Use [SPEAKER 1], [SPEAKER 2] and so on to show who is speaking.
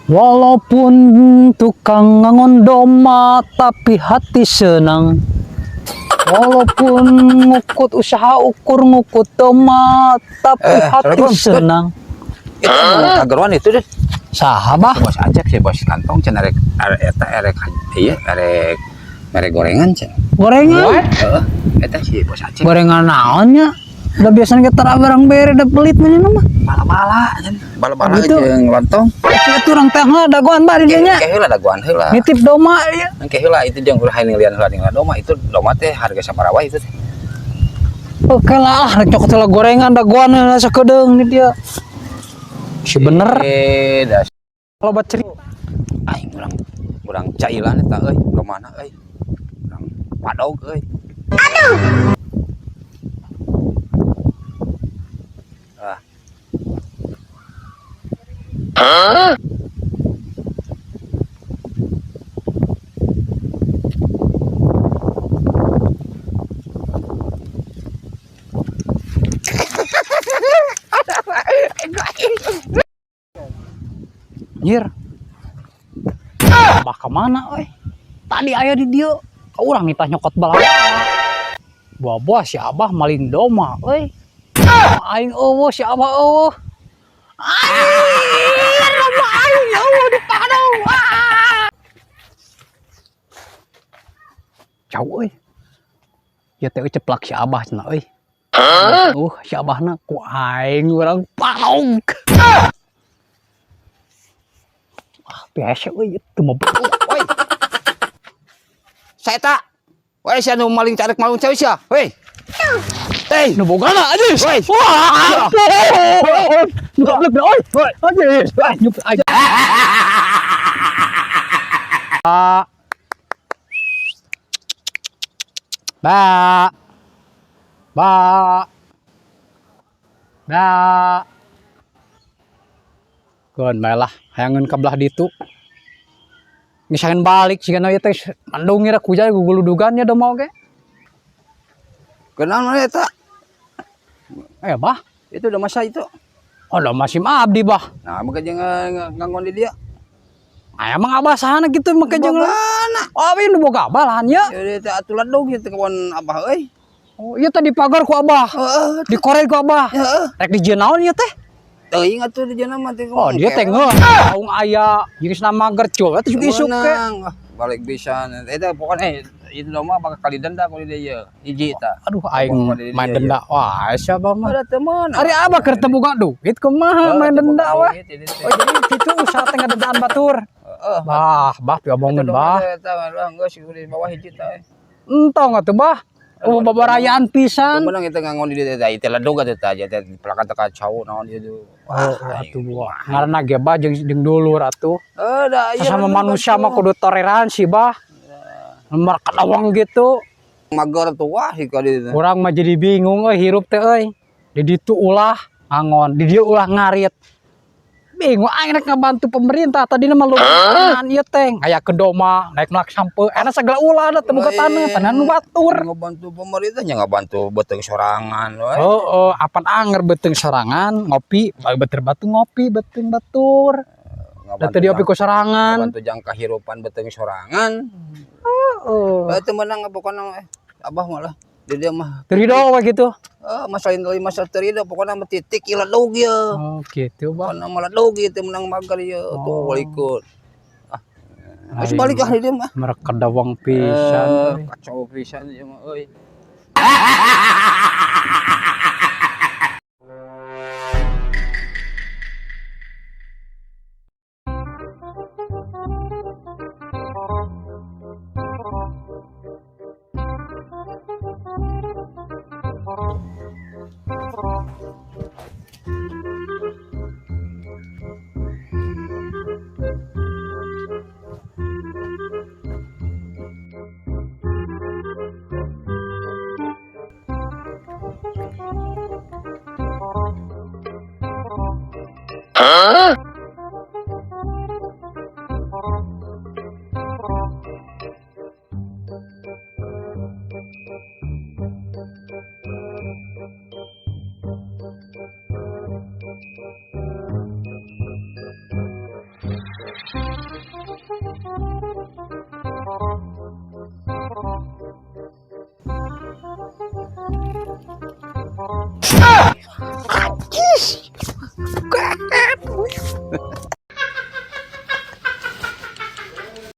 [SPEAKER 1] Walaupun tukang ngangon doma tapi hati senang. Walaupun ngukut usaha ukur ngukut doma tapi hati
[SPEAKER 2] Assalamualaikum.
[SPEAKER 1] senang.
[SPEAKER 2] Itu kageruan itu deh.
[SPEAKER 1] Saha bah?
[SPEAKER 2] Bos Acep sih bos kantong cenah rek eta erek ieu erek mere gorengan cenah.
[SPEAKER 1] Gorengan?
[SPEAKER 2] Heeh, eta si bos Acep.
[SPEAKER 1] Gorengan naonnya? Udah biasanya kita barang bere udah pelit mana mah.
[SPEAKER 2] Bala-bala cenah. Bala-bala
[SPEAKER 1] Gitu.
[SPEAKER 2] jeung lontong.
[SPEAKER 1] Itu orang teh mah dagoan bah di dinya.
[SPEAKER 2] Ke heula dagoan heula.
[SPEAKER 1] Nitip doma ya.
[SPEAKER 2] Engke heula itu jeung ulah ningalian heula ningalian doma itu doma teh harga sabaraha itu teh.
[SPEAKER 1] Oke lah, rek cokot heula gorengan dagoan heula sakedeung di dia. Si bener.
[SPEAKER 2] Eh, das
[SPEAKER 1] Kalau bat cerita.
[SPEAKER 2] Aing urang cailan eta euy, domana euy. Urang padog euy. Aduh. Ah.
[SPEAKER 1] Nyir. Bah kemana euy? Tadi aya di dieu. Ka urang nitah nyokot bala. Buah-buah si Abah maling doma euy. Aing eueuh si Abah eueuh. Aing doma aing eueuh di padang. Ah. Jauh euy. Ya teh ceplak si Abah cenah euy. Si Abahna ku aing urang padong. Ah, biasa euy itu mah.
[SPEAKER 2] Woi. Saya tak. Woi, si anu maling carek maling cewek sia. Woi. Hei,
[SPEAKER 1] Nu bogana anjing.
[SPEAKER 2] Woi.
[SPEAKER 1] Wah, ampun. Nu goblok dah oi. Anjing. Wah, nyup aja. Ba. Ba. Ba. Ba. Keun bae lah, hayangeun ka belah ditu. Misalkan balik sigana ieu teh mandung ira kuja guguludugan nya doma oge.
[SPEAKER 2] Kenal mana eta?
[SPEAKER 1] Bah.
[SPEAKER 2] Itu udah masa itu.
[SPEAKER 1] Oh, udah masih abdi, bah.
[SPEAKER 2] Nah, maka jangan nganggon di dia.
[SPEAKER 1] Ah, emang abah sana gitu maka jeung.
[SPEAKER 2] Bogana.
[SPEAKER 1] Oh, abah nu boga abah lahan ya.
[SPEAKER 2] Ya dia teh atuh ledog ieu teh kawan abah euy.
[SPEAKER 1] Oh, iya tadi pagar ku abah.
[SPEAKER 2] Heeh.
[SPEAKER 1] Dikorek ku abah.
[SPEAKER 2] Heeh.
[SPEAKER 1] Rek dijieun naon ieu teh?
[SPEAKER 2] Teuing atuh dijieun mah teh.
[SPEAKER 1] Oh, dia teh ngeun. Saung aya jenis nama gercul eta juga isuk ke.
[SPEAKER 2] Menang. Ah, balik bisa. Eta pokoknya itu mah bakal kali denda ku di dieu. Hiji ta.
[SPEAKER 1] Aduh, aing main
[SPEAKER 2] iya,
[SPEAKER 1] denda. Wah, siapa mah?
[SPEAKER 2] Ada teman.
[SPEAKER 1] Ari abah keur teu boga duit kumaha main denda wah. Oh, jadi kitu usaha teh ngadendaan batur.
[SPEAKER 2] Heeh.
[SPEAKER 1] Bah, bah diomongkeun bah.
[SPEAKER 2] Eta mah geus di bawah hiji ta.
[SPEAKER 1] Entong atuh bah. Oh, babarayaan pisan.
[SPEAKER 2] Menang itu ngangon di dieu teh teh ledog atuh teh teh pelakan teh kacau naon ieu tuh.
[SPEAKER 1] Oh, atuh wah. Ngaranna ge bah jeung dulur atuh.
[SPEAKER 2] Eh, da ieu
[SPEAKER 1] Sesama manusia mah kudu toleransi bah. Nomor kadawang gitu.
[SPEAKER 2] Mager tuh wah sih ka dieu.
[SPEAKER 1] Urang mah jadi bingung euy hirup teh euy. Di ditu ulah ngangon, di dieu ulah ngarit. Bingung aing rek ngabantu pemerintah tadi mah lumayan ieu teh ngayakeun doma, naik melak sampeu, enak segala ulah da teu boga taneuh, tanah nu batur.
[SPEAKER 2] Ngabantu pemerintah nya ngabantu beuteung sorangan we.
[SPEAKER 1] Heeh, apan anger beuteung sorangan ngopi, beuteung batu ngopi beuteung batur. Da teu diopi ku sorangan.
[SPEAKER 2] Ngabantu jangka hirupan beuteung sorangan.
[SPEAKER 1] Heeh.
[SPEAKER 2] Teu meunang pokona abah malah di dia mah.
[SPEAKER 1] Teu rido we gitu.
[SPEAKER 2] Masalah ini masalah teu rido pokona mah titik ieu ledog ieu.
[SPEAKER 1] Oh, gitu bah.
[SPEAKER 2] Pokona mah ledog ieu teu meunang mager ieu. Tuh balikut. Ah. Geus balik ah di dia mah.
[SPEAKER 1] Mereka kedawang pisan.
[SPEAKER 2] Kacau pisan ieu mah euy.
[SPEAKER 1] Goblok.